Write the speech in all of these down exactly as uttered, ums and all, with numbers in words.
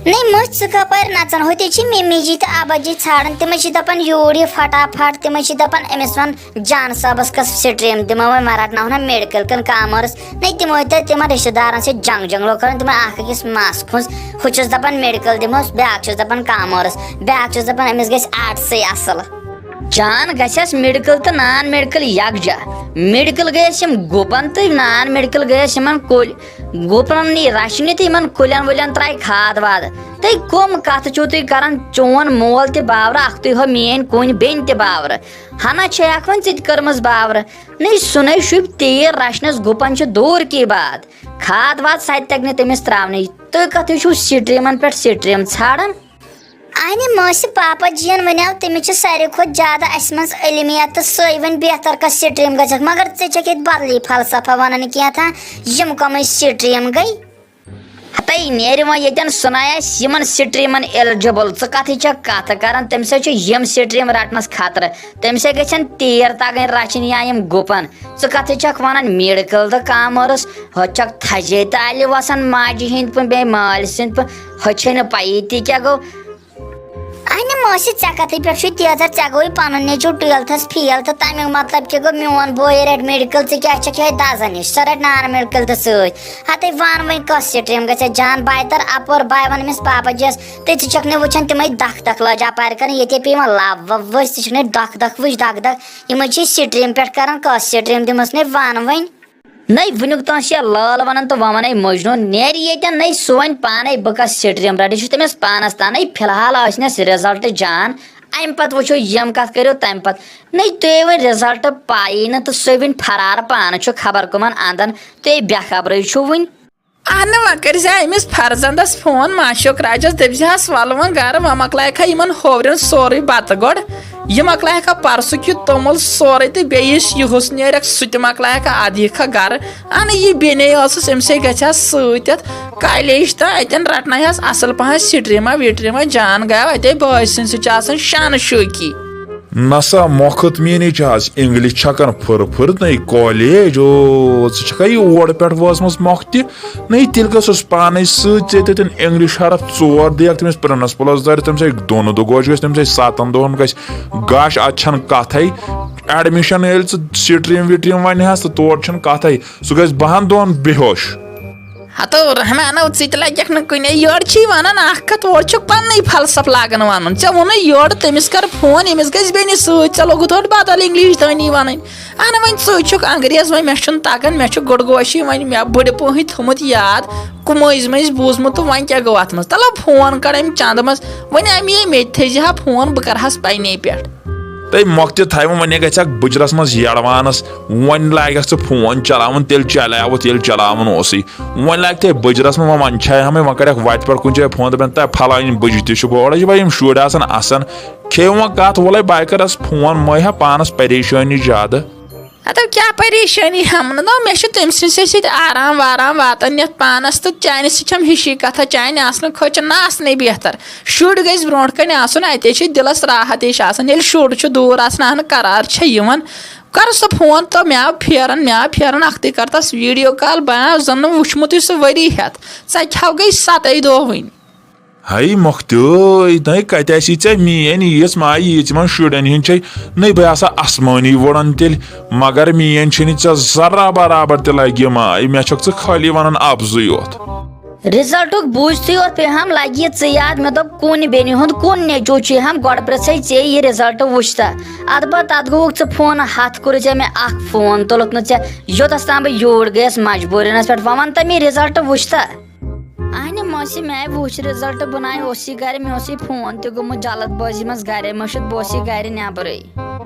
نٔے مٔژھ، ژٕ کپٲرۍ نژان؟ ہوٚتہِ چھِ مِمی جی تہٕ ابا جی ژھانڈان، تِمے چھِ دپان یوٗرۍ یہِ فٹافٹ، تِمے چھِ دپان أمِس ون جان صٲبس کس سٹریٖم دِمو وۄنۍ، ما رٹناوہون میڈیکل کِنہٕ کامٲرٕس۔ نٔے تِمو تہِ تِمن رشتہٕ دارن سۭتۍ جنگ جنگلو کران، تِمن اکھ أکِس مس کھوٗنٛز، ہُہ چھُس دپان میڈیکل دِمہوس، بیاکھ چھُس دپان کامٲرٕس، بیاکھ چھُس دپان أمِس گژھِ آرٹسٕے اصل۔ جان گژھٮ۪س میڈیکل تہٕ نان میڈیکل یکجا۔ میڈیکل گٔیَس یِم گُپن تہٕ نان میڈیکل گٔیَس یِمن کُلۍ۔ گُپنن نی رچھنہِ تہٕ یِمن کُلٮ۪ن وُلٮ۪ن ترٛایہِ کھاد واد۔ تُہۍ کٕم کتھٕ چھِو تُہۍ کران؟ چون مول تہِ باورٕ، اکھتُے ہو میٲنۍ کُنۍ بیٚنہِ تہِ باورٕ۔ ہنا چھے اکھ وۄنۍ ژٕ تہِ کٔرمٕژ باورٕ۔ نٔے سُہ نٔے شوٗبہِ تیٖر رچھنس، گُپن چھِ دوٗر کی بات۔ کھاد واد سۄ تہِ تگہِ نہٕ تٔمِس تراونٕے۔ تُہۍ کتھٕے چھِو سٹریٖمن پٮ۪ٹھ سٹریٖم ژھانڈان؟ اہنہِ مٲسہِ پاپا جِین ونیو، تٔمِس چھِ ساروی کھۄتہٕ زیادٕ اسہِ منٛز علمیت تہٕ سۄے ونہِ بہتر کۄس سٹریٖم گژھکھ، مگر ژےٚ چھکھ ییٚتہِ بدلٕے فلسفہ ونان کینٛہہ تام، یِم کمٕے سٹریٖم گٔے؟ ہتے نیرِ وۄنۍ ییٚتٮ۪ن سُہ نہ آسہِ یِمن سٹریٖمن eligible۔ ژٕ کتھٕے چھکھ کتھٕ کران؟ تٔمۍ سۭتۍ چھُ یِم سٹریٖم رٹنس خطرٕ، تٔمۍ سۭتۍ گژھن تیٖر تگٕنۍ رچھِنۍ یا یِم گُپن۔ ژٕ کتھٕے چھکھ ونان میڈیکل تہٕ کامٲرٕس، ہۄتہِ چھکھ تھزے تہٕ الہِ وسان ماجہِ ہٕنٛدۍ پٲٹھۍ بیٚیہِ مٲلۍ سٕنٛدۍ پٲٹھۍ، ہۄتہِ چھے نہٕ پیی تہِ کیٛاہ گوٚو۔ اہنہِ مٲسہِ، ژےٚ کتھٕے پٮ۪ٹھ چھُے تیزر، ژےٚ گوٚوُے پنُن نیٚچو ٹُویلتھس فیل تہٕ تمیُک مطلب کیٛاہ گوٚو؟ میون بوے رٹہِ میڈیکل، ژٕ کیٛاہ چھکھ یِہے دزان ہِش؟ سۄ رٹہِ نان میڈیکل تہٕ سۭتۍ۔ ہتے وان وۄنۍ کۄس سٹریٖم گژھِ جان؟ بہٕ تر اپور، بہٕ ونہٕ أمِس پاپا جِیس، تہٕ ژٕ چھکھ نہٕ وٕچھان تِمے دکھ دکھ لٲج اپارِ کران، ییٚتے پیٚیہِ یِمن لب وب ؤسۍ، ژٕ چھکھ نہٕ دکھ دکھ وٕچھ دکھ دکھ، یِمے چھِ سٹریٖم پٮ۪ٹھ کران، کۄس سٹریٖم دِمس نے ون وۄنۍ؟ نٔے وٕنیُک تام چھِ لال ونان تہٕ وۄنۍ ونے مجنون، نیرِ ییٚتٮ۪ن نٔے سُہ وۄنۍ پانے بہٕ کس سٹریٖم رٹہٕ، یہِ چھُ تٔمِس پانس تام۔ نٔے فی الحال آسہِ نہٕ اَسہِ رِزلٹ جان، امہِ پتہٕ وٕچھو یِم کتھ کٔرِو تمہِ پتہٕ۔ نٔے تُہۍ وۄنۍ رِزلٹ پایی نہٕ تہٕ سُہ وٕنہِ فرار پانہٕ چھُ خبر کٕمن اندن، تُہۍ بے خبرٕے چھِو وٕنہِ۔ اہنہٕ وۄنۍ کٔرۍ زِ أمِس فرزندس فون، ماشوک راجس، دٔپۍ زِ ہس ولہٕ وۄنۍ گرٕ، وۄنۍ مۄکلایکھا یِمن ہوورٮ۪ن سورُے بتہٕ گۄڈٕ، یہِ مۄکلایکھا پرسُک یہِ توٚمُل سورُے تہٕ بیٚیہِ یُس یِہُس نیرکھ سُہ تہِ مۄکلایکھا، ادٕ یِکھا گرٕ۔ اہنہٕ یہِ بیٚنے ٲسٕس، أمۍ سٕے گژھِ ہا سۭتۍ یتھ کالیج تہٕ اتٮ۪ن رٹناے ہس اصل پہن سٹریٖما وٹریٖما، جان گٔیو اتے بٲے سٕنٛدۍ سۭتۍ چھِ آسان شانہٕ شوقی۔ نسا مۄکھت میٲنی چھِ آز انگلش چھکان پھٕر پھٕر، نٔے کالیج او، ژٕ چھکھا یہِ اور پٮ۪ٹھ وٲژمٕژ مۄکھ تہِ؟ نٔے تیٚلہِ گٔژھٕس پانے سۭتۍ ژےٚ تتٮ۪ن انگلش حرف ژور دِیکھ تٔمِس پرنسپلس دارِ، تٔمِس ہے دۄن دۄہ گوش گژھِ، تٔمِس ہے ستن دۄہن گژھِ گش، اتھ چھنہٕ کتھے۔ ایڈمشن ییٚلہِ ژٕ سٹریٖم وٹریٖم ونہِ ہس تہٕ تور چھنہٕ کتھے، سُہ گژھِ بہن دۄہن بے ہوش۔ ہتو رحمانو، ژٕ تہِ لگکھ نہٕ کُنے، یورٕ چھی ونان اکھ کتھ، اورٕ چھُکھ پننُے فلسفہٕ لاگان ونُن۔ ژےٚ ووٚنُے یورٕ تٔمِس کر فون، أمِس گژھِ بیٚنہِ سۭتۍ، ژےٚ لوگُتھ اورٕ بدل انگلش دٲنی ونٕنۍ۔ اہن وۄنۍ ژٕ چھُکھ انگریز، وۄنۍ مےٚ چھُنہٕ تگان، مےٚ چھُ گُڈٕ گوشی وۄنۍ مےٚ بٕڈِ پٲٹھۍ تھوٚمُت یاد، کُمٲنٛزِ مٔنٛزۍ بوٗزمُت تہٕ وۄنۍ کیٛاہ گوٚو اتھ منٛز؟ تلہ فون کر امہِ چندٕ منٛز، وۄنۍ امہِ یے مےٚ تہِ تھٲیزِ ہا فون، بہٕ کرہس پننے پٮ۪ٹھ۔ تٔمۍ مۄکھ تہِ تھاوِ وۄنۍ، وۄنۍ گژھکھ بٕجرس منٛز یڑوانس، وۄنۍ لاگکھ ژٕ فون چلاوُن، تیٚلہِ چلیوُتھ ییٚلہِ چلاوُن اوسُے۔ وۄنۍ لاگہِ تھے بٕجرس منٛز، وۄنۍ، وۄنۍ چھے ہمے، وۄنۍ کرکھ وتہِ پٮ۪ٹھ کُنہِ جایہِ فون، دپن تہ فلٲنۍ بٕجہِ تہِ چھُ گوڑے چھِ بھائی یِم شُرۍ آسان اسان۔ کھیٚیِو وۄنۍ کتھ، وۄلے بہٕ کرس فون، مہ ہا پانس پریشٲنی زیادٕ۔ ہتو کیٛاہ پریشٲنی ہم نہٕ، دوٚپ مےٚ چھُ تٔمۍ سٕنٛدِ سۭتۍ آرام وارام واتان یتھ پانس، تہٕ چانہِ سۭتۍ چھم ہِشی کتھا، چانہِ آسنہٕ کھۄتہٕ چھُ نہٕ آسنٕے بہتر۔ شُرۍ گژھِ برونٛٹھ کنہِ آسُن، اتے چھُ دِلس راحت ہِش آسان، ییٚلہِ شُر چھُ دوٗر آسان، اہنہٕ قرار چھےٚ یِوان۔ کر سُہ فون تہٕ مےٚ آو پھیران، مےٚ آو پھیران، اکھتُے کر تس ویڈیو کال، بہٕ آو زن نہٕ وُچھمُتُے سُہ ؤری ہٮ۪تھ، ژکہِ ہاو گٔے ستَے دۄہ وٕنۍ۔ ہاے مۄختیو، نَے کَتہِ آسی ژےٚ میٛٲنۍ یِژھ ماے ییٖژ یِمَن شُرٮ۪ن ہِنٛز چھے؟ نَے بہٕ آسہٕ آسمٲنی وُڑان تیٚلہِ، مگر میٛٲنۍ چھے نہٕ ژےٚ ذرا برابر تہِ لَگہِ یہِ ماے، مےٚ چھَکھ ژٕ خٲلی وَنان اَپزُے یوت۔ رِزلٹُک بوٗزتھٕے یوت پیٚیہِ ہم لَگہِ یہِ ژٕ یاد، مےٚ دوٚپ کُن بیٚنہِ ہُنٛد کُن نیٚچوٗ چھُے ہم، گۄڈٕ پرٛژھے ژےٚ یہِ رِزلٹ وٕچھ تہٕ۔ اَدٕ پَتہٕ تَتھ گوٚوُکھ ژٕ فون، ہَتھ کوٚرُے ژےٚ مےٚ اَکھ فون تُلُکھ نہٕ ژےٚ، یوٚتَس تام بہٕ یوٗرۍ گٔیَس مجبوٗرِنَس پٮ۪ٹھ، وۄنۍ وَن تہٕ مےٚ رِزلٹ وٕچھ تہٕ۔ اہنہِ مٲسہِ، مےٚ وٕچھ رِزلٹ، بہٕ نَے اوسُے گرِ، مےٚ اوسُے فون تہِ گوٚمُت جلد بٲزی منٛز گرے مٔشِتھ، بہٕ اوسُے گرِ نٮ۪برٕے۔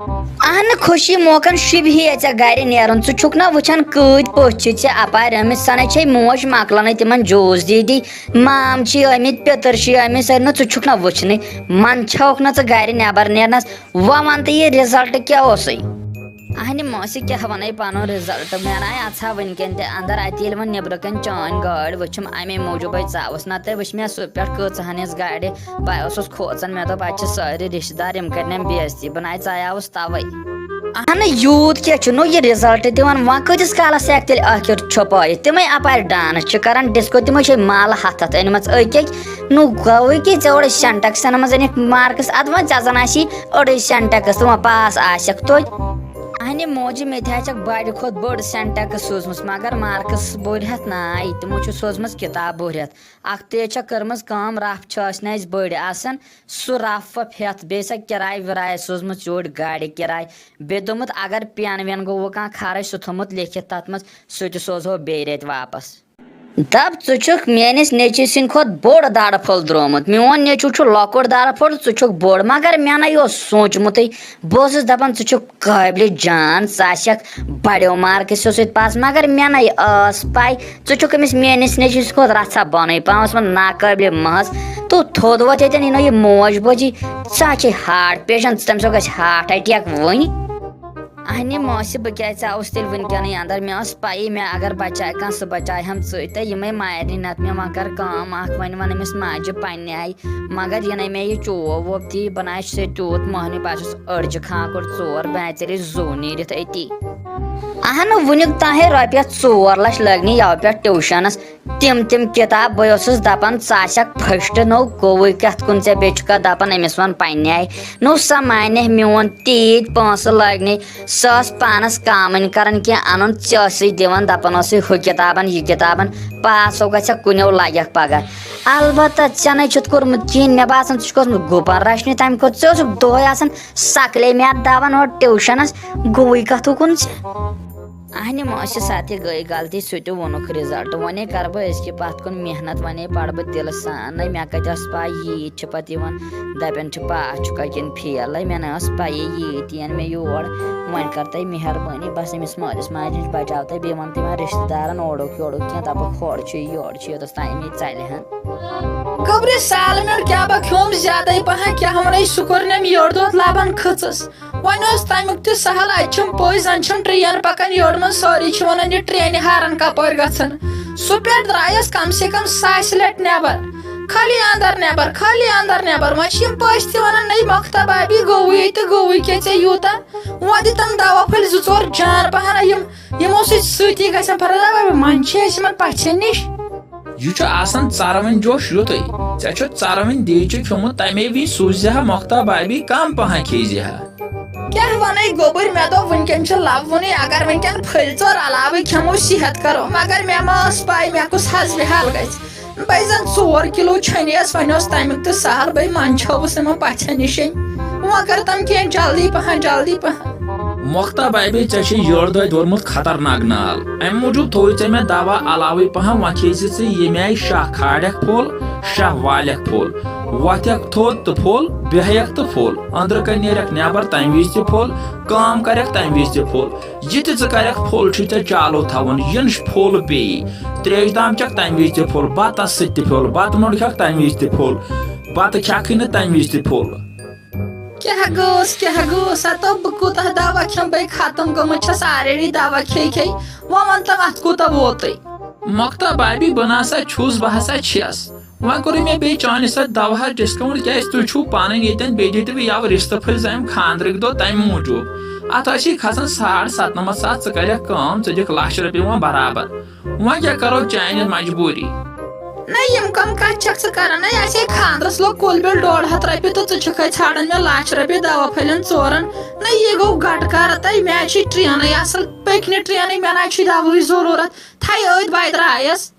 اہنہِ خوشی موقعن شوٗبہِ ہے ژےٚ گرِ نیرُن، ژٕ چھُکھ نہ وٕچھان کۭتۍ پٔژھۍ چھِ ژےٚ اپارِ آمٕتۍ، سۄ نَے چھے موج مۄکلانٕے تِمن جوٗس دی دی، مام چھِ آمٕتۍ، پیٚتٕر چھِ آمٕتۍ، سٲری نہ، ژٕ چھُکھ نہ وٕچھنٕے، منٛد چھَکھ نہ ژٕ گرِ نٮ۪بر نیرنس۔ وۄنۍ وَن تہٕ یہِ رِزلٹ کیٛاہ اوسُے؟ اہنہِ مٲسہِ کیٛاہ وَنے پَنُن رِزلٹ، مےٚ نَے اَژھ ہا وٕنکٮ۪ن تہِ اَندَر، اَتہِ ییٚلہِ وۄنۍ نیٚبرٕ کَنۍ چٲنۍ گٲڑۍ وٕچھِم، اَمے موٗجوٗبَے ژاوُس، نَتہٕ وٕچھ مےٚ سُہ پٮ۪ٹھ کۭژاہَن ہِنٛز گاڑِ، بہٕ اوسُس کھوژان، مےٚ دوٚپ اَتہِ چھِ سٲری رِشتہٕ دار، یِم کَرنٮ۪م بے عزتی، بہٕ نَے ژایاوُس تَوَے۔ اہنہٕ، یوٗت کیٛاہ چھُ نوٚو یہِ result دِوان؟ وۄنۍ کۭتِس کالس ہٮ۪کھ تیٚلہِ ٲخر چھۄپٲیِتھ؟ تِمے اپارِ dance چھِ کران، disco، تِمے چھے مالہٕ ہتھ ہتھ أنمٕژ أکۍ أکۍ۔ نوٚو گوٚوٕے کہِ ژےٚ اوڑے Sentex منٛز أنِکھ marks، ادٕ وۄنۍ ژےٚ زن آسی اوڑے Sentex، تہٕ وۄنۍ pass آسکھ توتہِ۔ اہنہِ موجہِ، مےٚ تہِ ہا چھکھ بڑِ کھۄتہٕ بٔڑ Sentex سوٗزمٕژ، مگر marks بٔرۍ ہتھ ناے، تِمو چھُ سوٗزمٕژ کِتاب بٔرۍ ہتھ۔ اکھ تہِ چھےٚ کٔرمٕژ کٲم، رف چھِ ٲسۍ نہٕ اَسہِ بٔڑۍ آسان، سُہ رف وف ہٮ۪تھ، بیٚیہِ سۄ کِراے وِراے سوٗزمٕژ یوٗرۍ گاڑِ کِراے، بیٚیہِ دوٚپمُت اگر پٮ۪ن وٮ۪ن گوٚوٕ کانٛہہ خرٕچ، سُہ تھوٚمُت لیکھِتھ تتھ منٛز، سُہ تہِ سوزہو بیٚیہِ رٮ۪تۍ واپس۔ دپ، ژٕ چھُکھ میٲنِس نیٚچوِ سٕنٛدِ کھۄتہٕ بوٚڑ دڑٕ پھوٚل درٛامُت۔ میون نیٚچوٗ چھُ لۄکُٹ دڑٕ پھوٚل، ژٕ چھُکھ بوٚڑ۔ مگر مےٚ نہ یہِ اوس سوٗنٛچمُتٕے۔ بہٕ اوسُس دپان، ژٕ چھُکھ قٲبلِ جان، ژٕ آسکھ بڑیو marks سۭتۍ pass۔ مگر مےٚ نَے ٲس پَے، ژٕ چھُکھ أمِس میٛٲنِس نیٚچوِس کھۄتہٕ رَژھا بۄنٕے پَہَم، اوسمُت ناقٲبلِ محض۔ تہٕ تھوٚد ووت ییٚتٮ۪ن، یہِ نوٚو موج بوجی، ژٕ ہا چھے heart patient، ژٕ، تٔمِس ہا گژھِ heart attack وٕنۍ۔ اہنہِ ماسہِ، بہٕ کیٛازِ ژاوُس تیٚلہِ وٕنکٮ۪نٕے اندر؟ مےٚ ٲس پَیی، مےٚ اگر بچایہِ کانٛہہ، سُہ بچایہِ ہم ژٕے تہٕ یِمے مارنی۔ نتہٕ مےٚ وۄنۍ کر کٲم اکھ، وۄنۍ وَن أمِس ماجہِ پننہِ آیہِ۔ مگر یہِ نَے مےٚ یہِ چوب ووب دی، بہٕ نَے چھُسے تیوٗت مۄہنیو، بہٕ ہا چھُس أڑجہِ کھانٛکُر ژور، بہٕ ہا ژےٚ زوٗ نیٖرِتھ أتی۔ اہنہٕ، وٕنیُک تام ہے رۄپیَس ژور لَچھ لٔگۍ نہٕ یَوٕ پٮ۪ٹھ ٹیوٗشَنَس۔ تِم تِم کِتاب، بہٕ اوسُس دَپان، ژٕ آسَکھ first، نو گوٚوُے کَتھ کُن ژےٚ، بیٚیہِ چھُکھ دَپان أمِس وَن پنٛنہِ آیہِ۔ نو سا مانہِ میون، تیٖتۍ پونٛسہٕ لٔگۍ نہٕ۔ سۄ ٲس پانَس کامٕنۍ کَران کینٛہہ اَنُن، ژےٚ ٲسٕے دِوان، دَپان ٲسٕے ہُہ کِتابَن، یہِ کِتابَن، پاسو گژھٮ۪کھ کُنیو لَگٮ۪کھ پَگاہ۔ البتہ ژےٚ نَے چھُتھ کوٚرمُت کِہیٖنۍ، مےٚ باسان، ژٕ چھُکھ اوسمُت گُپَن رَچھنہِ تَمہِ کھۄتہٕ، ژٕ اوسُکھ دۄہَے آسان سَکلے مےٚ اَتھ دَوان اورٕ ٹیوٗشَنَس، گوٚوُے کَتھ اُکُن ژےٚ۔ اہنہِ ماسہِ ساتہِ گٔے غلطی، سُہ تہِ ووٚنُکھ result۔ وۄنۍ کَرٕ بہٕ أزکہِ پَتھ کُن محنت، وۄنۍ پَرٕ بہٕ دِلہٕ سانٕے۔ مےٚ کَتہِ ٲس پَے ییٖتۍ چھِ پَتہٕ یِوان، دَپان چھِ pass چھُکھ کِنہٕ fail۔ مےٚ نہ ٲس پَیی ییٖتۍ یِن مےٚ یور۔ وۄنۍ کَر تۄہہِ مہربٲنی، بَس أمِس مٲلِس ماجہِ نِش بَچاو تُہۍ، بیٚیہِ وَن تُہۍ یِمَن رِشتہٕ دارَن اورُک یورُک کینٛہہ، دَپُکھ ہورٕ چھُ یہِ، یورٕ چھُ یہِ، یوٚتَس تام یہِ ژَلہِ ہن۔ گوٚبرِ سالمٮ۪ن کیٛاہ بہٕ کھیوٚم زیادَے پَہَن، کیٛاہ وَنَے، سُہ کوٚر نٮ۪م یورٕ دۄد لَبَن کھٔژٕس۔ وۄنۍ اوس تَمیُک تہِ سہل، اَتہِ چھُم پٔزۍ، زَن چھُم train پَکان یورٕ، مَن سٲری چھِ وَنان، یہِ trainہِ horn کَپٲرۍ گژھان۔ سُہ پٮ۪ٹھ درٛایَس کم سے کم ساسہِ لَٹہِ نٮ۪بر، خٲلی اندر نٮ۪بر، خٲلی اندر نٮ۪بر۔ وۄنۍ چھِ یِم پٔژھۍ تہِ وَنان، نَے مۄختہ بابی، گوٚوُے تہٕ گوٚوُے کیٛاہ ژےٚ یوٗتاہ؟ وۄنۍ دِ تِم دوا پھٔلۍ زٕ ژور جان پَہن، یِم، یِمو سۭتۍ سۭتی گژھن فرق۔ دَپان، منٛز چھِ أسۍ یِمن پَژھٮ۪ن نِش۔ یہِ چھُ آسان ژروٕنۍ جوش یُتُے۔ ژےٚ چھُ ژروٕنۍ دیٖچہِ کھیوٚمُت، تَمے وِزِ سوٗزِ ہا مۄختہ بابی، کم پہن کھیزِ ہا۔ کیٛاہ وَنَے گوٚبٕرۍ، مےٚ دوٚپ وٕنکٮ۪ن چھُ لَووُنٕے، اگر وٕنکٮ۪ن پھٔلۍ ژور علاوٕے کھٮ۪مو صحت کرو، مگر مےٚ ما ٲس پَے مےٚ کُس حظ بے حال گژھِ۔ بے زَن ژور کِلوٗ چھٔنیَس، وۄنۍ اوس تَمیُک تہِ سہل، بے منٛدچھٲوٕس یِمَن پَژھٮ۪ن نِشَن۔ وۄنۍ کر تَم کینٛہہ جلدی پہن، جلدی پہن۔ مۄختہ بابے، ژےٚ چھے یٔڑ دۄہ دوٚرمُت خطرناک نال۔ امہِ موٗجوٗب تھووُے ژےٚ مےٚ دوا علاوٕے پہم۔ وۄنۍ کھیٚیہِ زِ ژٕ ییٚمہِ آیہِ شاہ کھالکھ پھوٚل، شاہ والکھ پھوٚل، وۄتھکھ تھوٚد تہٕ پھوٚل، بیٚہکھ تہٕ پھوٚل، أنٛدرٕ کنہِ نیرکھ نٮ۪بر تمہِ وِزِ تہِ پھوٚل، کٲم کرکھ تمہِ وِزِ تہِ پھوٚل۔ یہِ تہِ ژٕ کرکھ پھوٚل چھُے ژےٚ چالو تھاوُن، یِنہٕ پھوٚل پیٚیہِ۔ تریش دام چکھ تمہِ وِزِ تہِ پھوٚل، بتس سۭتۍ تہِ پھوٚل، بتہٕ موٚنٛڈ کھکھ تمہِ وِزِ تہِ پھوٚل، بتہٕ کھٮ۪کھٕے نہٕ تمہِ وِزِ تہِ پھوٚل۔ کیٛاہ گوٚوس، کیٛاہ گوٚوس؟ ہتو بہٕ کوٗتاہ دوا کھٮ۪مہٕ، بے ختم گٔمٕژ چھَس already دوا کھے کھے۔ وۄنۍ وَن تہٕ اَتھ کوٗتاہ ووتُے؟ مۄختہ بابی، بہٕ نہ سا چھُس، بہٕ ہسا چھَس۔ وۄنۍ کوٚرُے مےٚ بیٚیہِ چانہِ سۭتۍ دواہَس discount، کیٛازِ تُہۍ چھِو پانہٕ ییٚتٮ۪ن، بیٚیہِ دِتِو یَوٕ رِستہٕ پھٔلۍ زَن یِم خانٛدرٕکۍ دۄہ تَمہِ موٗجوٗب۔ اَتھ ٲسی کھسان ساڑ ستنَمتھ ساس، ژٕ کَرٮ۪کھ کٲم، ژٕ دِکھ لَچھ رۄپیہِ وۄنۍ برابر۔ وۄنۍ کیٛاہ کرو چانہِ مجبوٗری؟ نہ، یِم کم کتھ چھکھ ژٕ کران؟ نہ، اسے خاندرس لوگ کُل بِل ڈۄڈ ہتھ رۄپیہِ تہٕ ژٕ چھکھے ژھانڈان مےٚ لچھ رۄپیہِ دوا پھلٮ۪ن ژورن۔ نہ، یہِ گوٚو گٹہٕ کارا تۄہہِ؟ مےٚ چھِ ٹرینٕے اصل، پٔکۍ نہٕ ٹرینٕے، مےٚ نہ چھُ دوہٕچ ضروٗرت۔ تھایہِ أتھۍ بے درایس۔